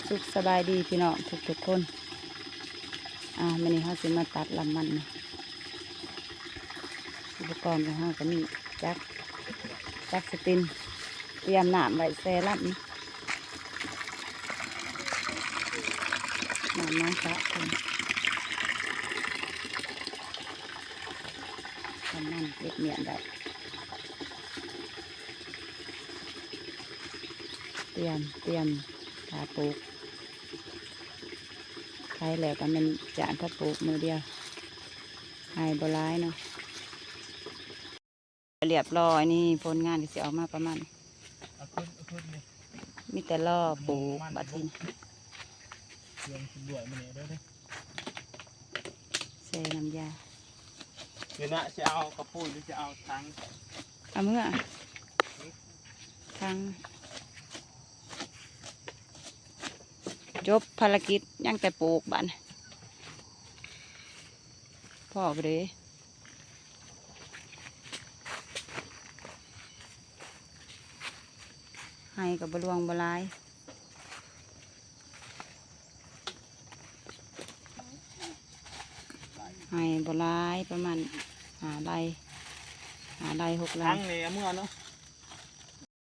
ສຸກສະບາຍດີພີ່ນ້ອງທຸກໆຄົນ. ອ່າ ມື້ນີ້ເຮົາຊິມາຕັດລຳມັນເນາະ. ອຸປະກອນຂອງເຮົາກໍມີຈັກ ຈັກສະຕິນ ຕຽມນ້ຳໄວ້ແຊ່ລຳ ນ້ຳມາສະ ລຳມັນເກັບມ້ຽນໄດ້. ຕຽມ ຕຽມຖ້າປູກ ໄຖແລ້ວກໍແມ່ນຈ້າງເຂົາປູກມື້ດຽວ ໄຮ່ບໍ່ຫຼາຍເນາະ. ລຽບຮ້ອຍ ນີ້ຜົນງານກໍຊິອອກມາປະມານ ເອົາຂຶ້ນ ເອົາຂຶ້ນນີ້ ມີແຕ່ລໍປູກບາດທີນີ້ ເຄື່ອງຊິບວຍມາແດ່ເດີ ແຊ່ນ້ຳຢາ. ເດີນະ ຊິເອົາກະປຸ້ຍ ຫຼື ຊິເອົາຖັງ? ເອົາເມືອ ຖັງ. ຈົບພາລະກິດ ຍັງແຕ່ປູກບາດນີ້ ພໍ້ເດ້. ໄຮ່ກໍບໍ່ຫຼວງບໍ່ຫຼາຍ ໄຮ່ບໍ່ຫຼາຍ ປະມານຫ້າໄຮ່ ຫ້າໄຮ່ຫົກໄຮ່. ຖັງນີ້ເອົາເມືອເນາະ.